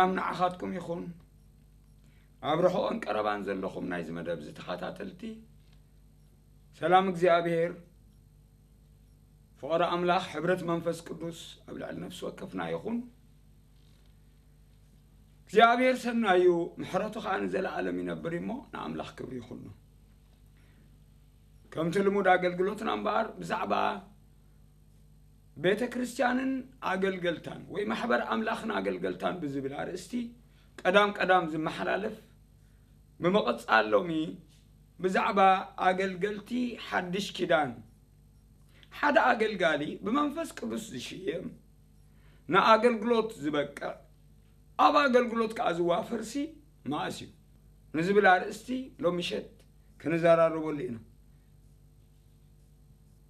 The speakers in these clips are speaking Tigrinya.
ሰላም ንዓኻትኩም ይኹን። ኣብ ርሑቕን ቀረባን ዘለኹም ናይዚ መደብ እዚ ተኸታተልቲ፣ ሰላም እግዚኣብሔር፣ ፍቕሪ ኣምላኽ፣ ሕብረት መንፈስ ቅዱስ ኣብ ልዕሊ ነፍሲ ወከፍና ይኹን። እግዚኣብሔር ሰናዩ፣ ምሕረቱ ኸኣ ንዘለኣለም ይነብር እሞ፣ ንኣምላኽ ክብሪ ይኹኖ። ከምቲ ልሙድ ኣገልግሎትና እምበኣር፣ ብዛዕባ ቤተ ክርስቲያንን ኣገልገልታን ወይ ማሕበር ኣምላኽን ኣገልገልታን ብዝብል ኣርእስቲ ቀዳም ቀዳም ዝመሓላለፍ፣ ብምቕጻል ሎሚ ብዛዕባ ኣገልገልቲ ሓድሽ ኪዳን፣ ሓደ ኣገልጋሊ ብመንፈስ ቅዱስ ዝሽየም፣ ንኣገልግሎት ዝበቅዕ፣ ኣብ ኣገልግሎት ከኣ ዝዋፈርሲ መኣስ እዩ ንዝብል ኣርእስቲ ሎሚ ምሸት ክንዘራረበሉ ኢና።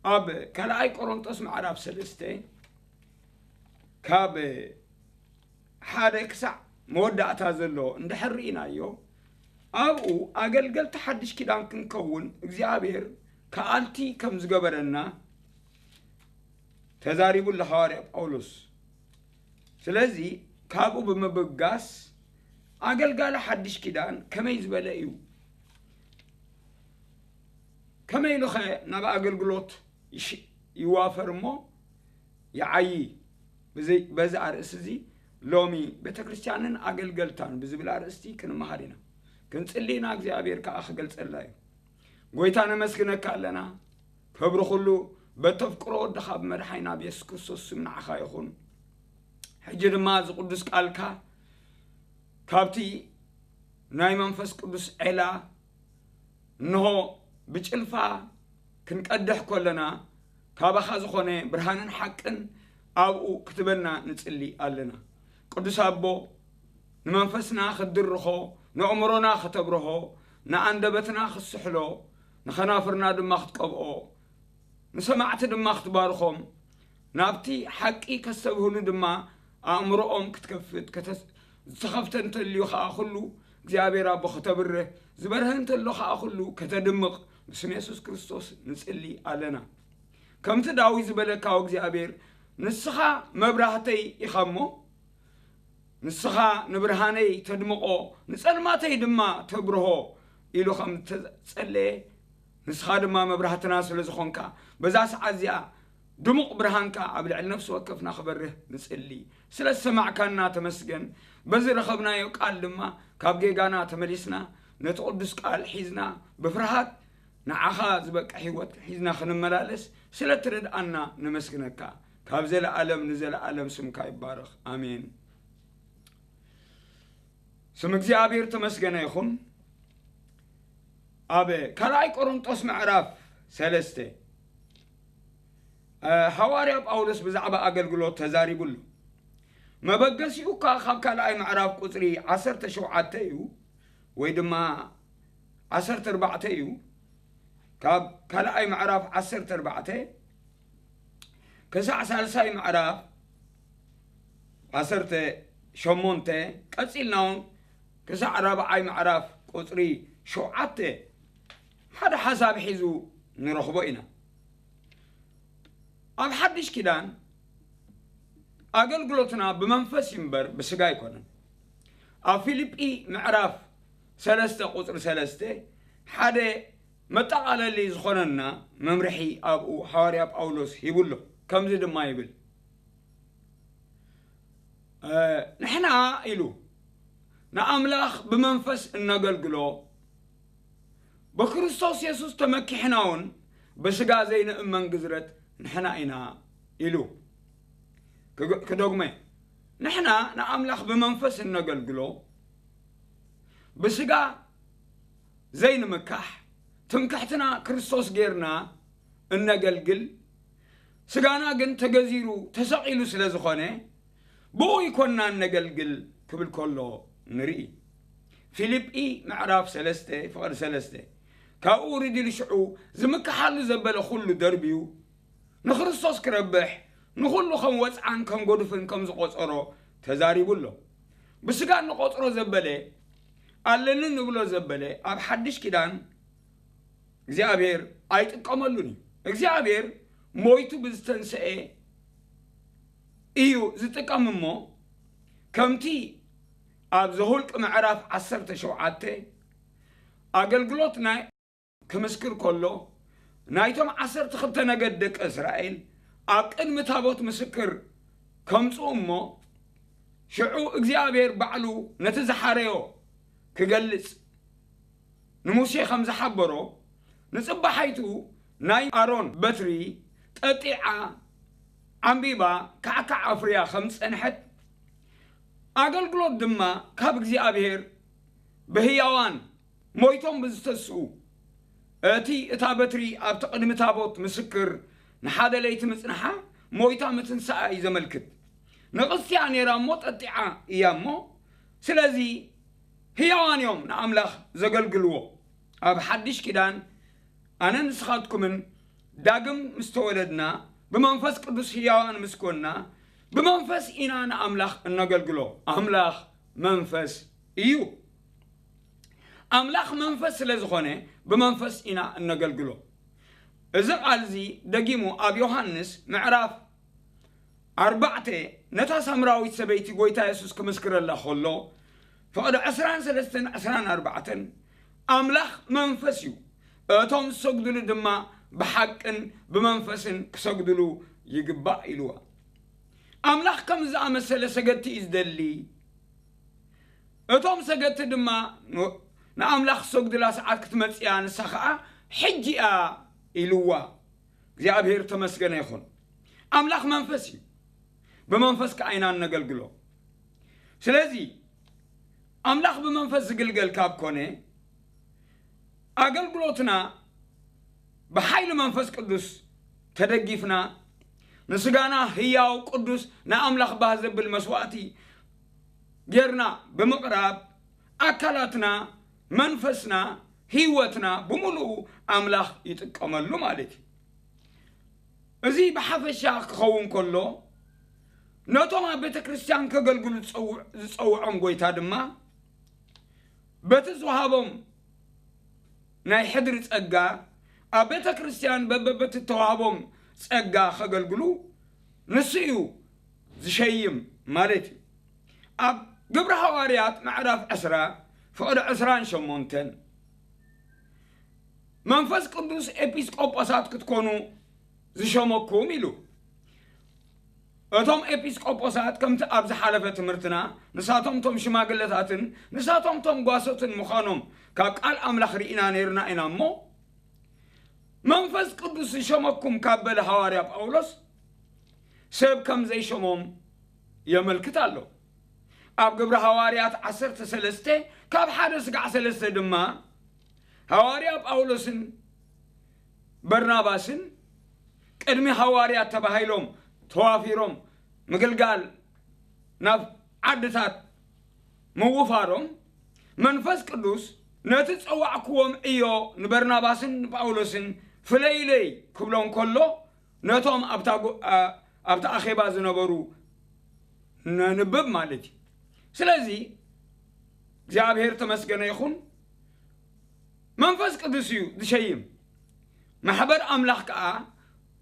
ኣብ ካልኣይ ቆሮንጦስ ምዕራፍ ሰለስተ ካብ ሓደ ክሳዕ መወዳእታ ዘሎ እንድሕር ርኢናዮ፣ ኣብኡ ኣገልገልቲ ሓድሽ ኪዳን ክንከውን እግዚኣብሔር ከኣልቲ ከም ዝገበረና ተዛሪቡ ኣሎ ሃዋርያ ጳውሎስ። ስለዚ ካብኡ ብምብጋስ ኣገልጋሊ ሓድሽ ኪዳን ከመይ ዝበለ እዩ? ከመይ ኢሉኸ ናብ ኣገልግሎት ይሽ-፣ ይዋፈር እሞ ይዓዪ? ብዚ፣ በዚ ኣርእስቲ እዚ ሎሚ ቤተ ክርስቲያንን ኣገልገልታን ብዝብል ኣርእስቲ ክንመሃር ኢና። ክንጽሊ ኢና፣ እግዚኣብሔር ከኣ ክገልጸልና እዩ። ጐይታ ነመስግነካ ኣለና። ክብሪ ኩሉ በተፍቅሮ ወድኻ ብመድሓኒና ብየሱስ ክርስቶስ ስም ንዓኻ ይኹን። ሕጂ ድማ እዚ ቅዱስ ቃልካ ካብቲ ናይ መንፈስ ቅዱስ ዔላ እንሆ ብጭልፋ ክንቀድሕ ከለና፣ ካባኻ ዝኾነ ብርሃንን ሓቅን ኣብኡ ክትበና ንጽሊ ኣለና። ቅዱስ ኣቦ፣ ንመንፈስና ክትድርኾ፣ ንኣእምሮና ከተብርሆ፣ ንኣንደበትና ክትስሕሎ፣ ንኸናፍርና ድማ ክትቀብኦ፣ ንሰማዕቲ ድማ ክትባርኾም፣ ናብቲ ሓቂ ከስተብህሉ ድማ ኣእምሮኦም ክትከፍት፣ ከተስ-፣ ዝተኸፍተ እንተልዩ ኸኣ ኩሉ እግዚኣብሔር ኣቦ ከተብርህ፣ ዝበርሀ እንተሎ ኸኣ ኩሉ ከተድምቕ ብስም የሱስ ክርስቶስ ንጽሊ ኣለና። ከምቲ ዳዊት ዝበለካ፣ እግዚኣብሔር፣ ንስኻ መብራህተይ ኢኻ እሞ፣ ንስኻ ንብርሃነይ ተድምቖ፣ ንጸልማተይ ድማ ተብርሆ ኢሉ ከም ዝተጸለየ፣ ንስኻ ድማ መብራህትና ስለ ዝኾንካ፣ በዛ ሰዓት እዚኣ ድሙቕ ብርሃንካ ኣብ ልዕሊ ነፍሲ ወከፍና ክበርህ ንጽሊ። ስለ ዝሰማዕካና ተመስገን። በዚ ረኸብናዮ ቃል ድማ ካብ ጌጋና ተመሊስና፣ ነቲ ቅዱስ ቃል ሒዝና፣ ብፍርሃት ንዓኻ ዝበቅዕ ህይወት ሒዝና ክንመላለስ ስለ ትረድኣና ነመስግነካ። ካብ ዘለኣለም ንዘለኣለም ስምካ ይባረኽ። ኣሜን። ስም እግዚኣብሔር ተመስገነ ይኹን። ኣብ ካልኣይ ቆሮንጦስ ምዕራፍ ሰለስተ፣ እ፣ ሃዋርያ ጳውሎስ ብዛዕባ ኣገልግሎት ተዛሪቡ ኣሎ። መበገሲኡ እኳ ካብ ካልኣይ ምዕራፍ ቁጽሪ ዓሰርተ ሸውዓተ እዩ፣ ወይ ድማ ዓሰርተ ኣርባዕተ እዩ። ካብ ካልኣይ ምዕራፍ ዓሰርተ ኣርባዕተ ክሳዕ ሳልሳይ ምዕራፍ ዓሰርተ ሸሞንተ፣ ቀጺልና እውን ክሳዕ ራብዓይ ምዕራፍ ቁጽሪ ሸውዓተ ሓደ ሓሳብ ሒዙ ንረኽቦ ኢና። ኣብ ሓድሽ ኪዳን ኣገልግሎትና ብመንፈስ እዩ እምበር ብስጋ ኣይኮነን። ኣብ ፊልጲ ምዕራፍ ሰለስተ ቁጽሪ ሰለስተ ሓደ መጠቓለሊ ዝኾነና መምርሒ ኣብኡ ሃዋርያ ጳውሎስ ሂቡ ኣሎ። ከምዚ ድማ ይብል፣ እ፣ ንሕና ኢሉ ንኣምላኽ ብመንፈስ እነገልግሎ፣ ብክርስቶስ የሱስ ተመኪሕና እውን ብስጋ ዘይንእመን ግዝረት ንሕና ኢና ኢሉ። ክግ-፣ ክደግሞ እየ። ንሕና ንኣምላኽ ብመንፈስ እነገልግሎ፣ ብስጋ ዘይንምካሕ፣ ትምክሕትና ክርስቶስ ጌርና እነገልግል፣ ስጋና ግን ተገዚሩ ተሰቒሉ ስለ ዝኾነ፣ ብኡ ይኮንና እነገልግል ክብል ከሎ ንርኢ። ፊልጲ ምዕራፍ ሰለስተ ፍቕዲ ሰለስተ፣ ካብኡ ውሪዱ ኢሉ ሽዑ ዝምክሓሉ ዘበለ ኩሉ ደርብዩ፣ ንክርስቶስ ክረብሕ ንኹሉ ከም ወጽዓን ከም ጎድፍን ከም ዝቖጸሮ ተዛሪቡ ኣሎ። ብስጋ እንቖጽሮ ዘበለ፣ ኣለኒ ንብሎ ዘበለ፣ ኣብ ሓድሽ ኪዳን እግዚኣብሔር ኣይጥቀመሉን እዩ። እግዚኣብሔር ሞይቱ ብዝተንስኤ እዩ ዝጥቀም እሞ፣ ከምቲ ኣብ ዘሁልቅ ምዕራፍ ዓሰርተ ሸውዓተ ኣገልግሎት ናይ ክምስክር ከሎ፣ ናይቶም ዓሰርተ ክልተ ነገድ ደቂ እስራኤል ኣብ ቅድሚ ታቦት ምስክር ከምጽኡ እሞ፣ ሽዑ እግዚኣብሔር ባዕሉ ነቲ ዝሓረዮ ክገልጽ ንሙሴ ከም ዝሓበሮ፣ ንጽባሓይቱ ናይ ኣሮን በትሪ ጠጢዓ ዓምቢባ ካዕካዕ ኣፍርያ ከም ዝጸንሐት፣ ኣገልግሎት ድማ ካብ እግዚኣብሔር ብህያዋን ሞይቶም ብዝተስኡ፣ እቲ እታ በትሪ ኣብቲ ቅድሚ ታቦት ምስክር ንሓደ ለይቲ ምጽንሓ ሞይታ ምትንሳኣ እዩ ዘመልክት። ንቕስቲ እያ ነይራ እሞ ጠጢዓ እያ እሞ፣ ስለዚ ህያዋን እዮም ንኣምላኽ ዘገልግልዎ። ኣብ ሓድሽ ኪዳን ኣነን ንስኻትኩምን ዳግም ምስ ተወለድና፣ ብመንፈስ ቅዱስ ህያዋን ምስ ኮንና፣ ብመንፈስ ኢና ንኣምላኽ እነገልግሎ። ኣምላኽ መንፈስ እዩ። ኣምላኽ መንፈስ ስለ ዝኾነ ብመንፈስ ኢና እነገልግሎ። እዚ ቃል እዚ ደጊሙ ኣብ ዮሃንስ ምዕራፍ ኣርባዕተ ነታ ሳምራዊት ሰበይቲ ጎይታ የሱስ ክምስክረላ ከሎ፣ ፍቕዲ ዕስራን ሰለስተን ዕስራን ኣርባዕተን ኣምላኽ መንፈስ እዩ፣ እቶም ዝሰግድሉ ድማ ብሓቅን ብመንፈስን ክሰግድሉ ይግባእ ኢልዋ። ኣምላኽ ከም ዝኣመሰለ ሰገድቲ እዩ ዝደሊ። እቶም ሰገድቲ ድማ ን-፣ ንኣምላኽ ዝሰግዱላ ሰዓት ክትመጽእ እያ፣ ንሳ ኸኣ ሕጂ እያ ኢልዋ። እግዚኣብሔር ተመስገነ ይኹን። ኣምላኽ መንፈስ እዩ። ብመንፈስ ከኣ ኢና እነገልግሎ። ስለዚ ኣምላኽ ብመንፈስ ዝግልገል ካብ ኮነ፣ ኣገልግሎትና ብሓይሊ መንፈስ ቅዱስ ተደጊፍና፣ ንስጋና ህያው ቅዱስ ንኣምላኽ ባህ ዘብል መስዋእቲ ጌርና ብምቕራብ፣ ኣካላትና፣ መንፈስና፣ ህይወትና ብምሉኡ ኣምላኽ ይጥቀመሉ ማለት እዩ። እዚ ብሓፈሻ ክኸውን ከሎ፣ ነቶም ኣብ ቤተ ክርስቲያን ከገልግሉ ዝጸውዕ-፣ ዝጸውዖም ጎይታ ድማ በቲ ዝወሃቦም ናይ ሕድሪ ጸጋ ኣብ ቤተ ክርስቲያን በበ-፣ በቲ ተዋህቦም ጸጋ ከገልግሉ ንሱ እዩ ዝሸይም ማለት እዩ። ኣብ ግብረ ሃዋርያት ምዕራፍ ዕስራ ፍቕዲ ዕስራን ሸሞንተን፣ መንፈስ ቅዱስ ኤጲስቆጶሳት ክትኮኑ ዝሸመኩም ኢሉ። እቶም ኤጲስቆጶሳት ከምቲ ኣብ ዝሓለፈ ትምህርትና፣ ንሳቶም እቶም ሽማግለታትን ንሳቶም እቶም ጓሶትን ምዃኖም ካብ ቃል ኣምላኽ ርኢና ነይርና ኢና እሞ፣ መንፈስ ቅዱስ ዝሸመኩም ካብ በለ ሃዋርያ ጳውሎስ፣ ሰብ ከም ዘይሸሞም የመልክት ኣሎ። ኣብ ግብረ ሃዋርያት ዓሰርተ ሰለስተ ካብ ሓደ ስጋዕ ሰለስተ ድማ፣ ሃዋርያ ጳውሎስን በርናባስን ቅድሚ ሃዋርያት ተባሂሎም ተዋፊሮም ምግልጋል ናብ ዓድታት ምውፋሮም፣ መንፈስ ቅዱስ ነቲ ጸዋዕክዎም ዕዮ ንበርናባስን ንጳውሎስን ፍለዩለይ ክብሎም ከሎ፣ ነቶም ኣብታ ጎ-፣ ኣ-፣ ኣብታ ኣኼባ ዝነበሩ ነንብብ ማለት እዩ። ስለዚ እግዚኣብሔር ተመስገነ ይኹን። መንፈስ ቅዱስ እዩ ዝሸይም። ማሕበር ኣምላኽ ከኣ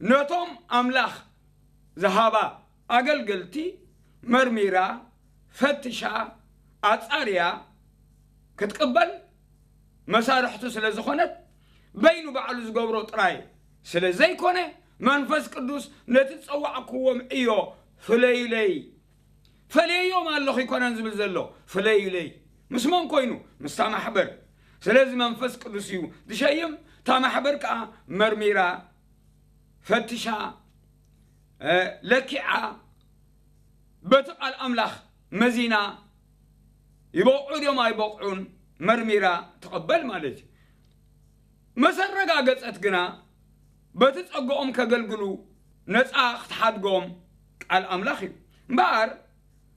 ነቶም ኣምላኽ ዝሃባ ኣገልገልቲ መርሚራ፣ ፈትሻ፣ ኣጻርያ ክትቅበል መሳርሕቱ ስለ ዝኾነት፣ በይኑ ባዕሉ ዝገብሮ ጥራይ ስለ ዘይኮነ፣ መንፈስ ቅዱስ ነቲ ዝጸዋዕክዎም ዕዮ ፍለዩለይ፣ ፈለዮም ኣለኹ ኣይኮነን ዝብል ዘሎ፣ ፍለዩለይ። ምስ መን ኮይኑ? ምስታ ማሕበር። ስለዚ መንፈስ ቅዱስ እዩ ዝሸይም፣ እታ ማሕበር ከኣ መርሚራ፣ ፈትሻ፣ እ፣ ለኪዓ፣ በቲ ቃል ኣምላኽ መዚና፣ ይበቕዑ ድዮም ኣይበቕዑን መርሚራ ትቕበል ማለት እዩ። መሰረጋገጸት ግና በቲ ጸግኦም ከገልግሉ ነጻ ክትሓድጎም ቃል ኣምላኽ እዩ። እምበኣር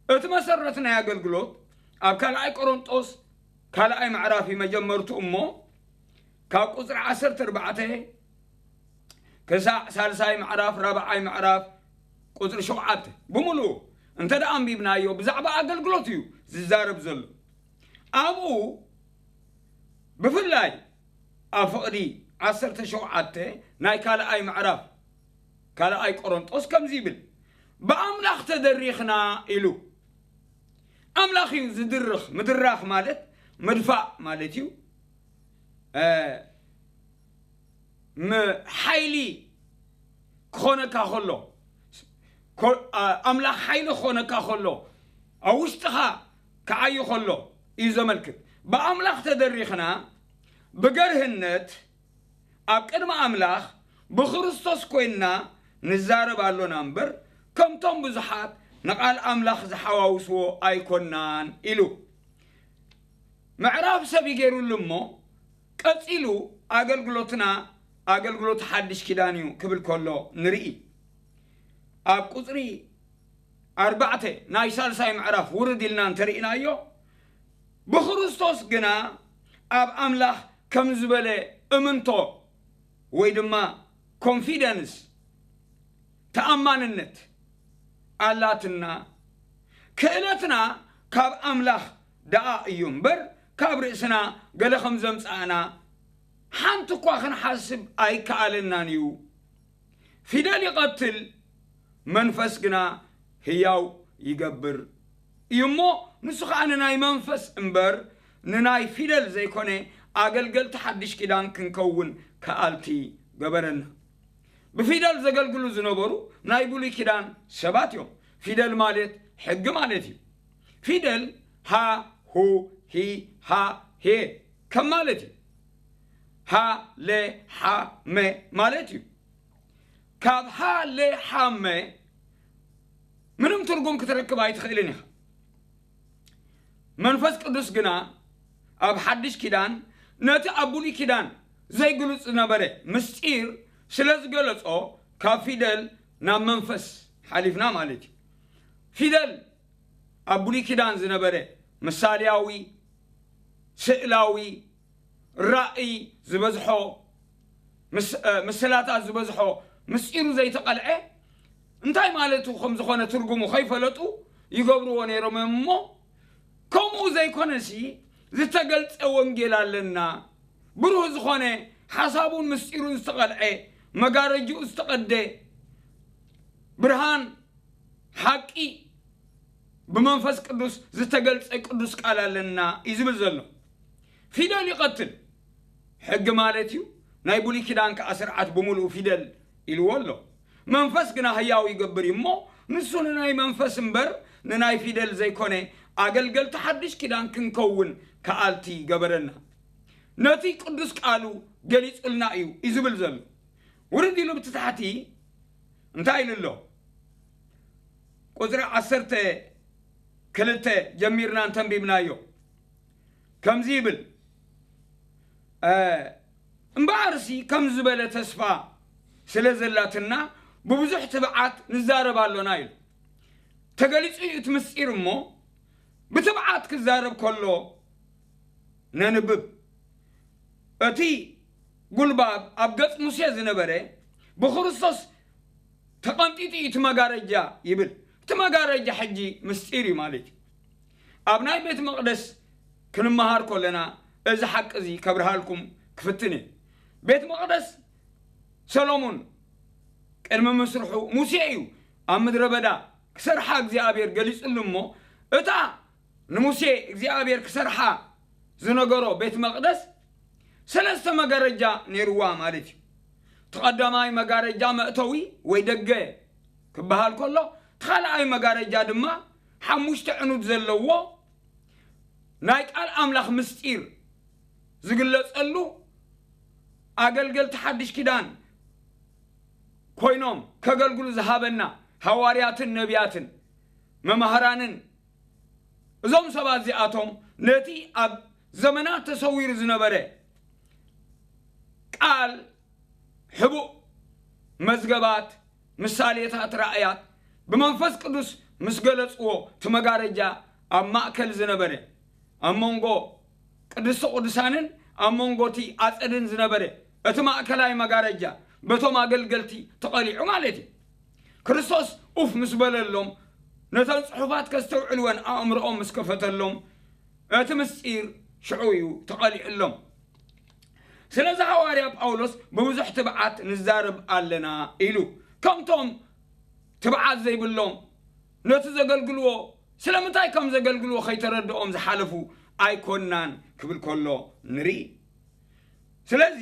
እቲ መሰረት ናይ ኣገልግሎት ኣብ ካልኣይ ቆሮንጦስ ካልኣይ ምዕራፍ እዩ መጀመርቱ እሞ፣ ካብ ቁጽሪ ዓሰርተ ኣርባዕተ ክሳዕ ሳልሳይ ምዕራፍ፣ ራብዓይ ምዕራፍ፣ ቁጽሪ ሸውዓተ ብምሉኡ እንተ ደኣ ኣንቢብናዮ፣ ብዛዕባ ኣገልግሎት እዩ ዝዛረብ ዘሎ። ኣብኡ ብፍላይ ኣብ ፍቕዲ ዓሰርተ ሸውዓተ ናይ ካልኣይ ምዕራፍ ካልኣይ ቆሮንጦስ ከምዚ ይብል፣ "ብኣምላኽ ተደሪኽና" ኢሉ። ኣምላኽ እዩ ዝድርኽ። ምድራኽ ማለት ምድፋእ ማለት እዩ። እ፣ ም-፣ ሓይሊ ክኾነካ ከሎ፣ ኮ-፣ ኣ-፣ ኣምላኽ ሓይሊ ክኾነካ ከሎ፣ ኣብ ውሽጥኻ ክዓዩ ከሎ እዩ ዘመልክት። ብኣምላኽ ተደሪኽና፣ ብገርህነት ኣብ ቅድሚ ኣምላኽ ብክርስቶስ ኮይንና ንዛረብ ኣሎና እምበር፣ ከምቶም ብዙሓት ንቓል ኣምላኽ ዝሓዋውስዎ ኣይኮናን ኢሉ። ምዕራፍ ሰብ ይገይሩሉ እሞ፣ ቀጺሉ ኣገልግሎትና ኣገልግሎት ሓድሽ ኪዳን እዩ ክብል ከሎ ንርኢ። ኣብ ቁጽሪ ኣርባዕተ ናይ ሳልሳይ ምዕራፍ ውርድ ኢልና እንተርኢናዮ፣ ብክርስቶስ ግና ኣብ ኣምላኽ ከም ዝበለ እምንቶ ወይ ድማ ኮንፊደንስ፣ ተኣማንነት ኣላትና። ክእለትና ካብ ኣምላኽ ደኣ እዩ እምበር፣ ካብ ርእስና ገለ ከም ዘምጽኣና ሓንቲ እኳ ክንሓስብ ኣይከኣለናን እዩ። ፊደል ይቐትል፣ መንፈስ ግና ህያው ይገብር እዩ እሞ፣ ንሱ ኸኣ ንናይ መንፈስ እምበር ንናይ ፊደል ዘይኮነ፣ ኣገልገልቲ ሓድሽ ኪዳን ክንከውን ከኣልቲ ገበረና። ብፊደል ዘገልግሉ ዝነበሩ ናይ ብሉይ ኪዳን ሰባት እዮም። ፊደል ማለት ሕጊ ማለት እዩ። ፊደል ሃ፣ ሁ፣ ሂ፣ ሃ፣ ሄ ከም ማለት እዩ። ሃ፣ ለ፣ ሓ፣ መ ማለት እዩ። ካብ ሃ፣ ለ፣ ሓ፣ መ ምንም ትርጉም ክትረክብ ኣይትኽእልን ኢኻ። መንፈስ ቅዱስ ግና ኣብ ሓድሽ ኪዳን ነቲ ኣብ ብሉይ ኪዳን ዘይግሉጽ ዝነበረ ምስጢር ስለ ዝገለጾ፣ ካብ ፊደል ናብ መንፈስ ሓሊፍና ማለት እዩ። ፊደል ኣብ ብሉይ ኪዳን ዝነበረ ምሳልያዊ፣ ስእላዊ፣ ራእይ ዝበዝሖ፣ ምስ-፣ እ፣ ምስላታት ዝበዝሖ ምስጢሩ ዘይተቐልዐ፣ እንታይ ማለቱ ከም ዝኾነ ትርጉሙ ከይፈለጡ ይገብርዎ ነይሮም እዮም እሞ፣ ከምኡ ዘይኮነሲ ዝተገልጸ ወንጌል ኣለና። ብሩህ ዝኾነ ሓሳቡን ምስጢሩን ዝተቐልዐ፣ መጋረጅኡ ዝተቐደ፣ ብርሃን ሓቂ ብመንፈስ ቅዱስ ዝተገልጸ ቅዱስ ቃል ኣለና እዩ ዝብል ዘሎ። ፊደል ይቐትል፣ ሕጊ ማለት እዩ። ናይ ብሉይ ኪዳን ከኣ ስርዓት ብምሉኡ ፊደል ኢልዎ ኣሎ። መንፈስ ግና ህያው ይገብር እዩ እሞ፣ ንሱ ንናይ መንፈስ እምበር ንናይ ፊደል ዘይኮነ፣ ኣገልገልቲ ሓድሽ ኪዳን ክንከውን ከኣልቲ ገበረና። ነቲ ቅዱስ ቃሉ ገሊጹልና እዩ እዩ ዝብል ዘሎ። ውርድ ኢሉ ብቲ ታሕቲ እንታይ ኢሉ ኣሎ? ቁጽሪ ዓሰርተ ክልተ ጀሚርና እንተንቢብናዮ ከምዚ ይብል፣ እ፣ እምበኣርሲ ከም ዝበለ ተስፋ ስለ ዘላትና ብብዙሕ ትብዓት ንዛረብ ኣሎና ኢሉ። ተገሊጹ እዩ እቲ ምስጢር እሞ፣ ብትብዓት ክዛረብ ከሎ ነንብብ። እቲ ጉልባብ ኣብ ገጽ ሙሴ ዝነበረ ብክርስቶስ ተቐንጢጡ እዩ እቲ መጋረጃ ይብል። እቲ መጋረጃ ሕጂ ምስጢር እዩ ማለት እዩ። ኣብ ናይ ቤት መቕደስ ክንመሃር ከለና እዚ ሓቂ እዚ ከብርሃልኩም ክፍትን እየ። ቤት መቕደስ ሰሎሞን ቅድሚ ምስርሑ ሙሴ እዩ ኣብ ምድረ በዳ ክሰርሓ እግዚኣብሔር ገሊጹሉ እሞ፣ እታ ንሙሴ እግዚኣብሔር ክሰርሓ ዝነገሮ ቤት መቕደስ ሰለስተ መጋረጃ ነይርዋ ማለት እዩ። እቲ ቀዳማይ መጋረጃ መእተዊ ወይ ደገ ክበሃል ከሎ፣ እቲ ካልኣይ መጋረጃ ድማ ሓሙሽተ ዕኑድ ዘለዎ ናይ ቃል ኣምላኽ ምስጢር ዝግለጸሉ፣ ኣገልገልቲ ሓድሽ ኪዳን ኮይኖም ከገልግሉ ዝሃበና ሃዋርያትን ነቢያትን መማህራንን፣ እዞም ሰባት እዚኣቶም ነቲ ኣብ ዘመናት ተሰዊሩ ዝነበረ ቃል፣ ሕቡእ መዝገባት፣ ምሳሌታት፣ ራእያት ብመንፈስ ቅዱስ ምስ ገለጽዎ፣ እቲ መጋረጃ ኣብ ማእከል ዝነበረ፣ ኣብ መንጎ ቅድስተ ቅዱሳንን ኣብ መንጎ እቲ ኣጸድን ዝነበረ እቲ ማእከላይ መጋረጃ በቶም ኣገልገልቲ ተቐሊዑ ማለት እዩ። ክርስቶስ ኡፍ ምስ በለሎም፣ ነተን ጽሑፋት ከስተውዕልወን ኣእምሮኦም ምስ ከፈተሎም፣ እቲ ምስጢር ሽዑ እዩ ተቐሊዑሎም። ስለዚ ሃዋርያ ጳውሎስ ብብዙሕ ትብዓት ንዛረብ ኣለና ኢሉ። ከምቶም ትብዓት ዘይብሎም፣ ነቲ ዘገልግልዎ ስለምንታይ ከም ዘገልግልዎ ከይተረድኦም ዝሓለፉ ኣይኮናን ክብል ከሎ ንርኢ። ስለዚ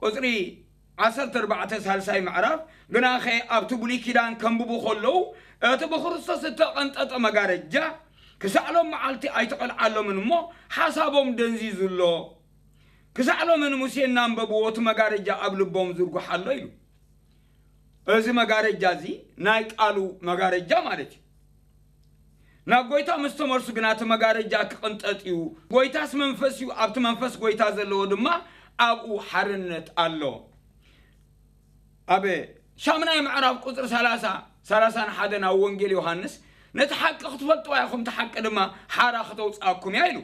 ቁጽሪ ዓሰርተ ኣርባዕተ ሳልሳይ ምዕራፍ፣ ግናኸ ኣብቲ ብሉይ ኪዳን ከንብቡ ከለዉ እቲ ብክርስቶስ እተቐንጠጠ መጋረጃ ክሳዕ ሎም መዓልቲ ኣይተቐልዓሎምን እሞ ሓሳቦም ደንዚዙ ኣሎ። ክሳዕ ሎሚ ንሙሴ እናንበብዎ እቲ መጋረጃ ኣብ ልቦም ዝርጉሕ ኣሎ ኢሉ። እዚ መጋረጃ እዚ ናይ ቃሉ መጋረጃ ማለት እዩ። ናብ ጎይታ ምስ ተመርሱ ግና እቲ መጋረጃ ክቕንጠጥ እዩ። ጎይታስ መንፈስ እዩ፣ ኣብቲ መንፈስ ጎይታ ዘለዎ ድማ ኣብኡ ሓርነት ኣሎ። ኣብ ሻምናይ ምዕራፍ ቁጽሪ ሰላሳ፣ ሰላሳን ሓደን ኣብ ወንጌል ዮሃንስ፣ ነቲ ሓቂ ክትፈልጥዋ ኢኹም፣ እቲ ሓቂ ድማ ሓራ ክተውጽኣኩም እያ ኢሉ።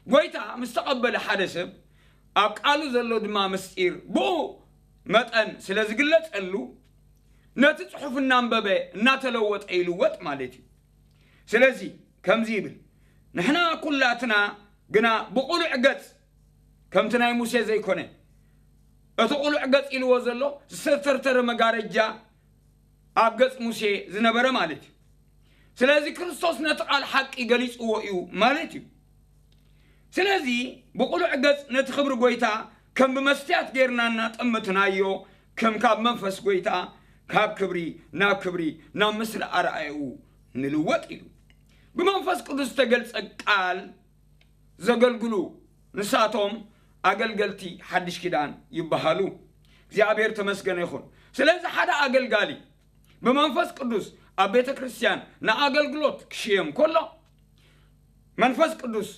ጎይታ ምስ ተቐበለ ሓደ ሰብ ኣብ ቃሉ ዘሎ ድማ ምስጢር ብኡ መጠን ስለ ዝግለጸሉ፣ ነቲ ጽሑፍ እናንበበ እናተለወጠ ይልወጥ ማለት እዩ። ስለዚ ከምዚ ይብል፣ ንሕና ኩላትና ግና ብቕሉዕ ገጽ፣ ከምቲ ናይ ሙሴ ዘይኮነ፣ እቲ ቅሉዕ ገጽ ኢልዎ ዘሎ ዝተተርተረ መጋረጃ ኣብ ገጽ ሙሴ ዝነበረ ማለት እዩ። ስለዚ ክርስቶስ ነቲ ቃል ሓቂ ገሊጽዎ እዩ ማለት እዩ። ስለዚ ብቕሉዕ ገጽ ነቲ ክብሪ ጎይታ ከም ብመስትያት ጌርና እናጠመትናዮ፣ ከም ካብ መንፈስ ጎይታ ካብ ክብሪ ናብ ክብሪ ናብ ምስሊ ኣርኣያኡ ንልወጥ ኢሉ። ብመንፈስ ቅዱስ ዝተገልጸ ቃል ዘገልግሉ ንሳቶም ኣገልገልቲ ሓድሽ ኪዳን ይበሃሉ። እግዚኣብሔር ተመስገነ ይኹን። ስለዚ ሓደ ኣገልጋሊ ብመንፈስ ቅዱስ ኣብ ቤተ ክርስቲያን ንኣገልግሎት ክሽየም ከሎ መንፈስ ቅዱስ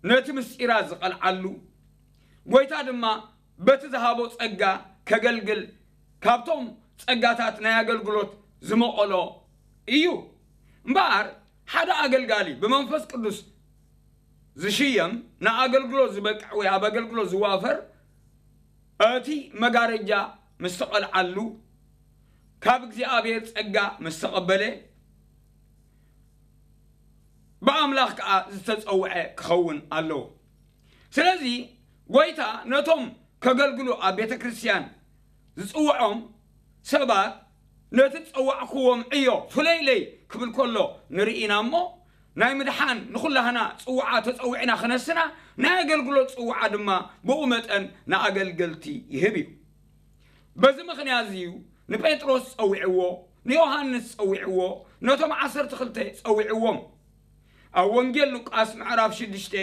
ነቲ ምስጢራት ዝቐልዓሉ፣ ጎይታ ድማ በቲ ዝሃቦ ጸጋ ከገልግል ካብቶም ጸጋታት ናይ ኣገልግሎት ዝመቐሎ እዩ። እምበኣር ሓደ ኣገልጋሊ ብመንፈስ ቅዱስ ዝሽየም ንኣገልግሎት ዝበቅዕ ወይ ኣብ ኣገልግሎት ዝዋፈር እቲ መጋረጃ ምስ ተቐልዓሉ ካብ እግዚኣብሔር ጸጋ ምስ ተቐበለ ብኣምላኽ ከኣ ዝተጸውዐ ክኸውን ኣለዎ። ስለዚ ጎይታ ነቶም ከገልግሉ ኣብ ቤተ ክርስቲያን ዝጽውዖም ሰባት ነቲ ዝጸዋዕክዎም ዕዮ ፍለይለይ ክብል ከሎ ንርኢ ኢና እሞ ናይ ምድሓን ንኹላህና ጽውዓ ተጸዊዕና ክነስና ናይ ኣገልግሎት ጽውዓ ድማ ብኡ መጠን ንኣገልገልቲ ይህብ እዩ። በዚ ምኽንያት እዚ እዩ ንጴጥሮስ ጸዊዕዎ፣ ንዮሃንስ ጸዊዕዎ፣ ነቶም ዓሰርተ ክልተ ጸዊዕዎም። ኣብ ወንጌል ሉቃስ ምዕራፍ ሽዱሽተ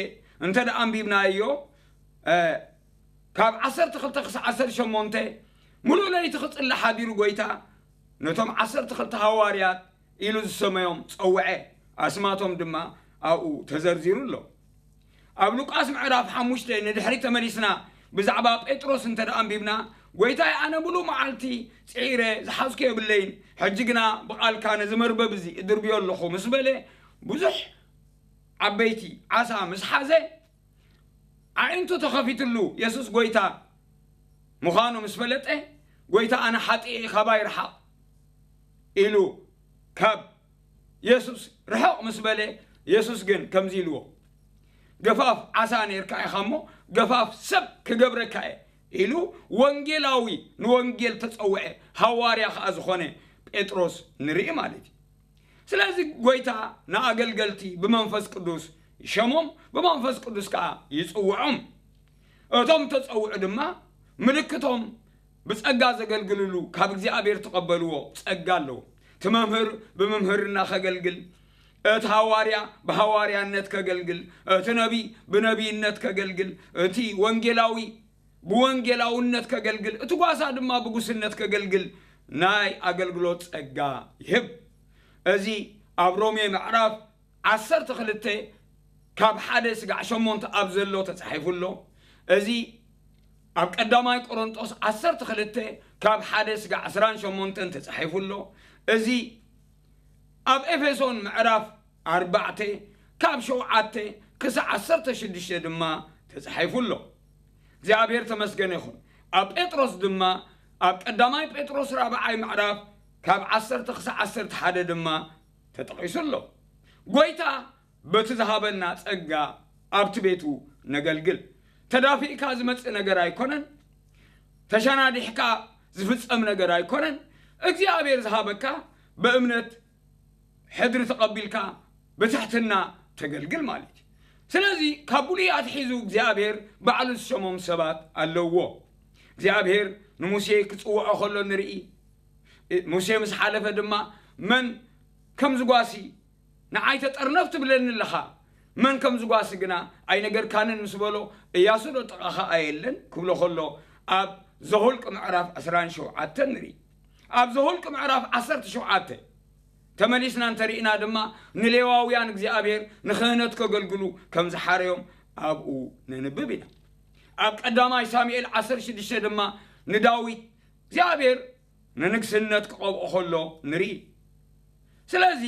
እንተ ደኣ ኣንቢብናዮ፣ እ፣ ካብ ዓሰርተ ክልተ ክሳዕ ዓሰርተ ሸሞንተ ምሉእ ለይቲ ክጽሊ ሓዲሩ ጎይታ ነቶም ዓሰርተ ክልተ ሃዋርያት ኢሉ ዝሰመዮም ጸውዐ። ኣስማቶም ድማ ኣብኡ ተዘርዚሩ ኣሎ። ኣብ ሉቃስ ምዕራፍ ሓሙሽተ ንድሕሪት ተመሊስና ብዛዕባ ጴጥሮስ እንተ ደኣ ኣንቢብና፣ "ጎይታይ፣ ኣነ ምሉእ መዓልቲ ጽዒረ ዝሓዝኩ የብለይን፣ ሕጂ ግና ብቓልካ ነዚ መርበብ እዚ እድርብዮ ኣለኹ" ምስ በለ፣ ብዙሕ ዓበይቲ ዓሳ ምስ ሓዘ፣ ኣዒንቱ ተኸፊትሉ የሱስ ጎይታ ምዃኑ ምስ ፈለጠ፣ "ጎይታ፣ ኣነ ሓጢእ እየ፣ ካባይ ርሓቕ" ኢሉ ካብ የሱስ ርሕቕ ምስ በለ፣ የሱስ ግን ከምዚ ኢልዎ፣ "ገፋፍ ዓሳ ኔርካ ኢኻ እሞ፣ ገፋፍ ሰብ ክገብረካ እየ" ኢሉ ወንጌላዊ፣ ንወንጌል ተጸውዐ፣ ሃዋርያ ከኣ ዝኾነ ጴጥሮስ ንርኢ ማለት እዩ። ስለዚ ጎይታ ንኣገልገልቲ ብመንፈስ ቅዱስ ይሸሞም፣ ብመንፈስ ቅዱስ ከኣ ይጽውዖም። እቶም ተጸውዑ ድማ ምልክቶም ብጸጋ ዘገልግልሉ ካብ እግዚኣብሔር ተቐበልዎ ጸጋ ኣለዎ። እቲ መምህር ብምምህርና ከገልግል፣ እቲ ሃዋርያ ብሃዋርያነት ከገልግል፣ እቲ ነቢይ ብነቢይነት ከገልግል፣ እቲ ወንጌላዊ ብወንጌላውነት ከገልግል፣ እቲ ጓሳ ድማ ብጉስነት ከገልግል ናይ ኣገልግሎት ጸጋ ይህብ። እዚ ኣብ ሮሜ ምዕራፍ ዓሰርተ ክልተ ካብ ሓደ ስጋዕ ሸሞንተ ኣብ ዘሎ ተጻሒፉ ኣሎ። እዚ ኣብ ቀዳማይ ቆሮንጦስ ዓሰርተ ክልተ ካብ ሓደ ስጋዕ ዕስራን ሸሞንተን ተጻሒፉ ኣሎ። እዚ ኣብ ኤፌሶን ምዕራፍ ኣርባዕተ ካብ ሸውዓተ ክሳዕ ዓሰርተ ሽዱሽተ ድማ ተጻሒፉ ኣሎ። እግዚኣብሔር ተመስገነ ይኹን። ኣብ ጴጥሮስ ድማ ኣብ ቀዳማይ ጴጥሮስ ራብዓይ ምዕራፍ ካብ ዓሰርተ ክሳዕ ዓሰርተ ሓደ ድማ ተጠቒሱ ኣሎ። ጎይታ በቲ ዝሃበና ጸጋ ኣብቲ ቤቱ ነገልግል። ተዳፊእካ ዝመጽእ ነገር ኣይኮነን። ተሸናዲሕካ ዝፍጸም ነገር ኣይኮነን። እግዚኣብሔር ዝሃበካ ብእምነት ሕድሪ ተቐቢልካ ብትሕትና ተገልግል ማለት እዩ። ስለዚ ካብ ብሉይ ኣትሒዙ እግዚኣብሔር ባዕሉ ዝሸሞም ሰባት ኣለውዎ። እግዚኣብሔር ንሙሴ ክጽውዖ ከሎ ንርኢ። ሙሴ ምስ ሓለፈ ድማ መን ከም ዝጓሲ ንዓይ ተጠርነፍ ትብለኒ ኣለኻ፣ መን ከም ዝጓሲ ግና ኣይነገርካንን ምስ በሎ፣ እያሱ ዶ ጥቓኻ ኣየለን ክብሎ ከሎ ኣብ ዘሁልቅ ምዕራፍ ዕስራን ሸውዓተን ንርኢ። ኣብ ዘሁልቅ ምዕራፍ ዓሰርተ ሸውዓተ ተመሊስና እንተርኢና ድማ ንሌዋውያን እግዚኣብሔር ንክህነት ከገልግሉ ከም ዝሓረዮም ኣብኡ ነንብብ ኢና። ኣብ ቀዳማይ ሳሙኤል ዓሰርተ ሽዱሽተ ድማ ንዳዊት እግዚኣብሔር ንንግስነት ክቐብኦ ከሎ ንርኢ። ስለዚ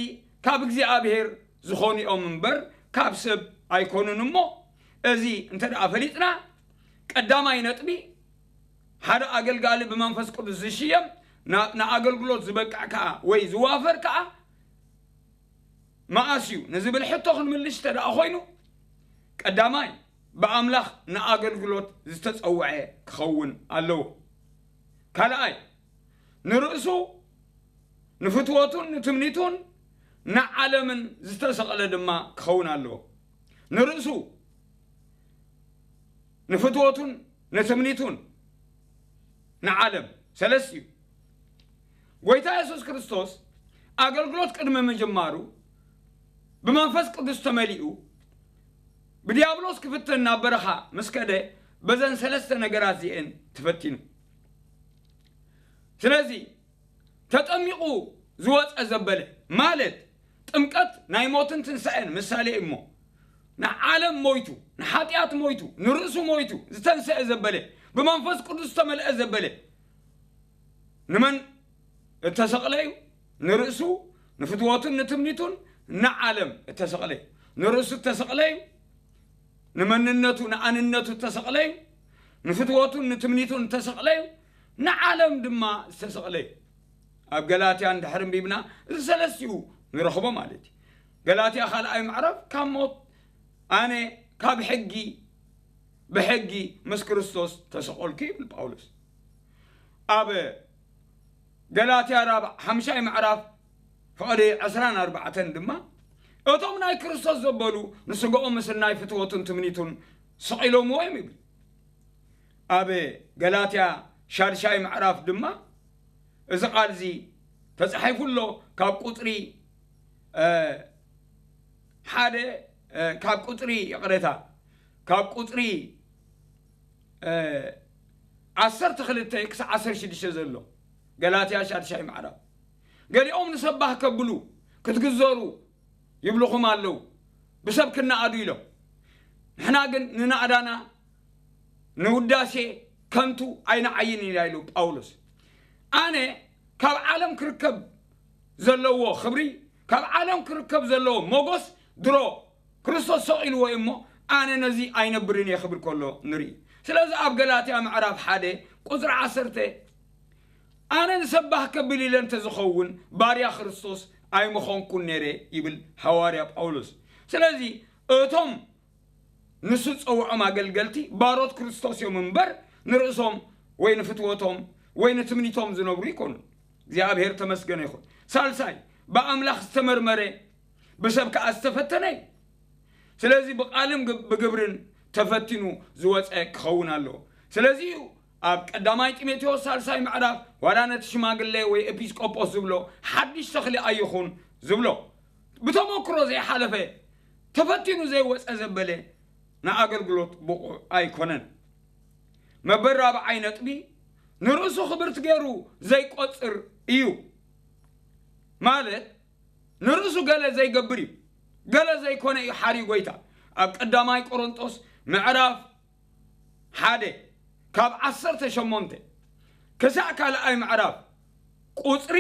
ካብ እግዚኣብሔር ዝኾኑ እዮም እምበር ካብ ሰብ ኣይኮኑን እሞ እዚ እንተ ደኣ ፈሊጥና ቀዳማይ ነጥቢ ሓደ ኣገልጋሊ ብመንፈስ ቅዱስ ዝሽየም ንኣገልግሎት ዝበቅዕ ከኣ ወይ ዝዋፈር ከኣ መኣስ እዩ ንዝብል ሕቶ ክንምልሽ እንተ ደኣ ኮይኑ ቀዳማይ ብኣምላኽ ንኣገልግሎት ዝተጸውዐ ክኸውን ኣለዎ። ካልኣይ ንርእሱ ንፍትወቱን ንትምኒቱን ንዓለምን ዝተሰቕለ ድማ ክኸውን ኣለዎ። ንርእሱ ንፍትወቱን ንትምኒቱን ንዓለም ሰለስቲኡ ጎይታ የሱስ ክርስቶስ ኣገልግሎት ቅድሚ ምጅማሩ ብመንፈስ ቅዱስ ተመሊኡ ብዲያብሎስ ክፍተን ናብ በረኻ ምስ ከደ በዘን ሰለስተ ነገራት እዚአን ተፈቲኑ። ስለዚ ተጠሚቑ ዝወፀ ዘበለ ማለት ጥምቀት ናይ ሞትን ትንሳኤን ምሳሌ እሞ ንዓለም ሞይቱ ንሓጢኣት ሞይቱ ንርእሱ ሞይቱ ዝተንሰአ ዘበለ ብመንፈስ ቅዱስ ዝተመልአ ዘበለ ንመን እተሰቕለ እዩ? ንርእሱ ንፍትወቱን ንትምኒቱን ንዓለም እተሰቕለ እዩ። ንርእሱ እተሰቕለ እዩ። ንመንነቱ ንኣንነቱ እተሰቕለ እዩ። ንፍትወቱን ንትምኒቱን እተሰቕለ እዩ። ንዓለም ድማ ዝተሰቕለ እዩ። ኣብ ገላትያ እንድሕር እንቢብና እዚ ሰለስቲኡ ንረኽቦ ማለት እዩ። ገላትያ ካልኣይ ምዕራፍ ካብ ሞት ኣነ ካብ ሕጊ ብሕጊ ምስ ክርስቶስ ተሰቐልኩ ይብል ጳውሎስ። ኣብ ገላትያ ራብዓ ሓምሻይ ምዕራፍ ፍቕዲ ዕስራን ኣርባዕተን ድማ እቶም ናይ ክርስቶስ ዘበሉ ንስጋኦም ምስናይ ፍትወቱን ትምኒቱን ሰቒሎምዎ እዮም ይብል። ኣብ ገላትያ ሻድሻይ ምዕራፍ ድማ እዚ ቃል እዚ ተጻሒፉ ኣሎ። ካብ ቁጽሪ ሓደ ካብ ቁጽሪ ይቕሬታ ካብ ቁጽሪ ዓሰርተ ክልተ ክሳብ ዓሰርተ ሽዱሽተ ዘሎ ገላትያ ሻድሻይ ምዕራፍ ገሊኦም ንሰባህ ከብሉ ክትግዘሩ ይብልኹም ኣለዉ። ብሰብ ክነኣዱ ኢሎም ንሕና ግን ንናእዳና ንውዳሴ ከንቱ ኣይንዓይን ኢና ኢሉ ጳውሎስ። ኣነ ካብ ዓለም ክርከብ ዘለዎ ክብሪ ካብ ዓለም ክርከብ ዘለዎ ሞጎስ ድሮ ክርስቶስ ሰቒልዎ እዩ እሞ ኣነ ነዚ ኣይነብርን እየ ክብል ከሎ ንርኢ። ስለዚ ኣብ ገላትያ ምዕራፍ ሓደ ቁፅሪ ዓሰርተ ኣነ ንሰባህ ከብል ኢለ እንተዝኸውን ባርያ ክርስቶስ ኣይምኾንኩን ነይረ ይብል ሃዋርያ ጳውሎስ። ስለዚ እቶም ንሱ ዝጸውዖም ኣገልገልቲ ባሮት ክርስቶስ እዮም እምበር ንርእሶም ወይ ንፍትወቶም ወይ ንትምኒቶም ዝነብሩ ይኮኑን። እግዚኣብሔር ተመስገነ ይኹን። ሳልሳይ ብኣምላኽ ዝተመርመረ ብሰብ ከኣ ዝተፈተነ እዩ። ስለዚ ብቓልን ብግብርን ተፈቲኑ ዝወፀ ክኸውን ኣለዎ። ስለዚ እዩ ኣብ ቀዳማይ ጢሞቴዎስ ሳልሳይ ምዕራፍ ዋላ ነቲ ሽማግሌ ወይ ኤጲስቆጶስ ዝብሎ ሓድሽ ተኽሊ ኣይኹን ዝብሎ። ብተመክሮ ዘይሓለፈ ተፈቲኑ ዘይወፀ ዘበለ ንኣገልግሎት ብቑዕ ኣይኮነን። መበል ራብዓይ ነጥቢ ንርእሱ ክብርቲ ገይሩ ዘይቆፅር እዩ። ማለት ንርእሱ ገለ ዘይገብር እዩ፣ ገለ ዘይኮነ እዩ ሓርዩ ጎይታ። ኣብ ቀዳማይ ቆሮንጦስ ምዕራፍ ሓደ ካብ ዓሰርተ ሸሞንተ ክሳዕ ካልኣይ ምዕራፍ ቁፅሪ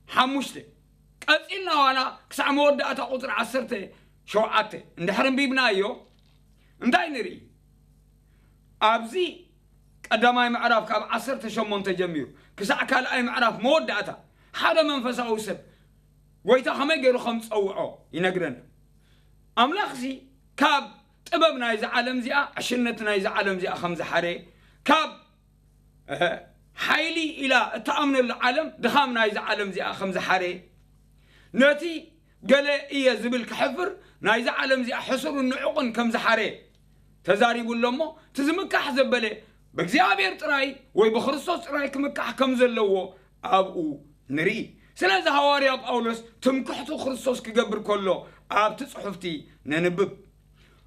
ሓሙሽተ ቀፂልና ዋላ ክሳዕ መወዳእታ ቁፅሪ ዓሰርተ ሸውዓተ እንድሕር እንቢብናዮ እንታይ ንርኢ? ኣብዚ ቀዳማይ ምዕራፍ ካብ ዓሰርተ ሸሞንተ ጀሚሩ ክሳዕ ካልኣይ ምዕራፍ መወዳእታ ሓደ መንፈሳዊ ሰብ ጎይታ ከመይ ገይሩ ከም ዝፀውዖ ይነግረና። ኣምላኽሲ ካብ ጥበብ ናይዚ ዓለም እዚኣ ዕሽነት ናይዚ ዓለም እዚኣ ከም ዝሓረ ካብ ሓይሊ ኢላ እትኣምነሉ ዓለም ድኻም ናይዚ ዓለም እዚኣ ከም ዝሓረ ነቲ ገለ እየ ዝብል ክሕፍር ናይዛ ዓለም እዚኣ ሕሱርን ንዑቕን ከም ዝሓረ ተዛሪቡ ኣሎ እሞ፣ እቲ ዝምካሕ ዘበለ ብእግዚኣብሔር ጥራይ ወይ ብክርስቶስ ጥራይ ክምካሕ ከም ዘለዎ ኣብኡ ንርኢ። ስለዚ ሃዋርያ ጳውሎስ ትምክሕቱ ክርስቶስ ክገብር ከሎ ኣብቲ ጽሑፍቲ ነንብብ።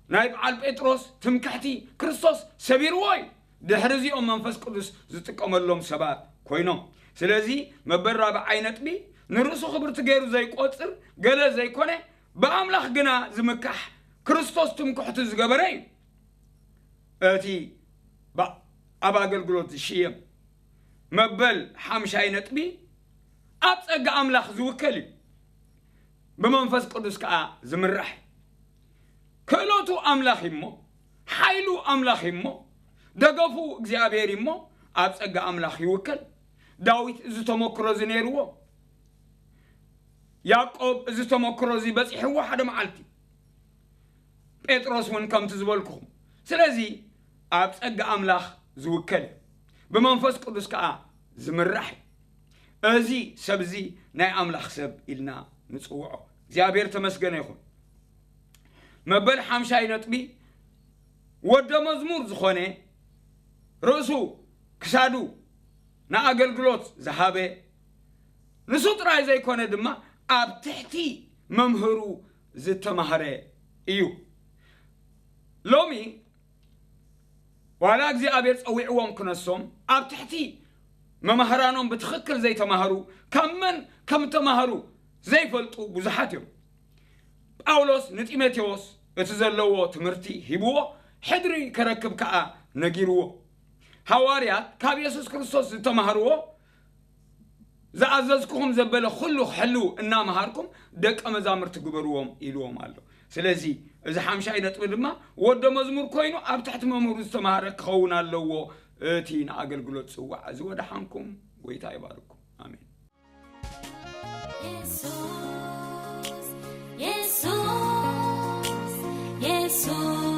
ናይ በዓል ጴጥሮስ ትምክሕቲ ክርስቶስ ሰቢርዎ እዩ። ድሕሪ እዚኦም መንፈስ ቅዱስ ዝጥቀመሎም ሰባት ኮይኖም። ስለዚ መበል ራብዓይ ነጥቢ፣ ንርእሱ ክብርቲ ገይሩ ዘይቆጽር ገለ ዘይኮነ፣ ብኣምላኽ ግና ዝምካሕ ክርስቶስ ትምክሕቱ ዝገበረ እዩ እቲ ብ-፣ ኣብ ኣገልግሎት ዝሽየም። መበል ሓምሻይ ነጥቢ፣ ኣብ ጸጋ ኣምላኽ ዝውከል እዩ። ብመንፈስ ቅዱስ ከኣ ዝምራሕ። ክእለቱ ኣምላኽ እሞ፣ ሓይሉ ኣምላኽ እሞ፣ ደገፉ እግዚኣብሔር እሞ፣ ኣብ ጸጋ ኣምላኽ ይውከል። ዳዊት እዚ ተመክሮ እዚ ነይርዎ። ያዕቆብ እዚ ተመክሮ እዚ በጺሕዎ ሓደ መዓልቲ። ጴጥሮስ እውን ከምቲ ዝበልኩኹም። ስለዚ ኣብ ጸጋ ኣምላኽ ዝውከል፣ ብመንፈስ ቅዱስ ከኣ ዝምራሕ እዩ። እዚ ሰብ እዚ ናይ ኣምላኽ ሰብ ኢልና ንጽውዖ። እግዚኣብሔር ተመስገነ ይኹን። መበል ሓምሻይ ነጥቢ፣ ወደ መዝሙር ዝኾነ፣ ርእሱ ክሳዱ ንኣገልግሎት ዝሃበ፣ ንሱ ጥራይ ዘይኮነ ድማ ኣብ ትሕቲ መምህሩ ዝተማህረ እዩ። ሎሚ ዋላ እግዚኣብሔር ጸዊዕዎም ክነሶም፣ ኣብ ትሕቲ መማህራኖም ብትኽክል ዘይተማህሩ፣ ካብ መን ከም ተማህሩ ዘይፈልጡ ብዙሓት እዮም። ጳውሎስ ንጢሞቴዎስ እቲ ዘለዎ ትምህርቲ ሂብዎ፣ ሕድሪ ከረክብ ከኣ ነጊርዎ። ሃዋርያት ካብ የሱስ ክርስቶስ ዝተማህርዎ፣ ዝኣዘዝኩኹም ዘበለ ኩሉ ክሕልው እናመሃርኩም ደቀ መዛሙርቲ ግበርዎም ኢልዎም ኣሎ። ስለዚ እዚ ሓምሻይ ነጥቢ ድማ ወደ መዝሙር ኮይኑ ኣብ ትሕቲ መምህሩ ዝተማህረ ክኸውን ኣለዎ እቲ ንኣገልግሎት ዝጽዋዕ። እዚ ወደሓንኩም፣ ጎይታ ይባርኩም። ኣሜን። የሱስ፣ የሱስ፣ የሱስ።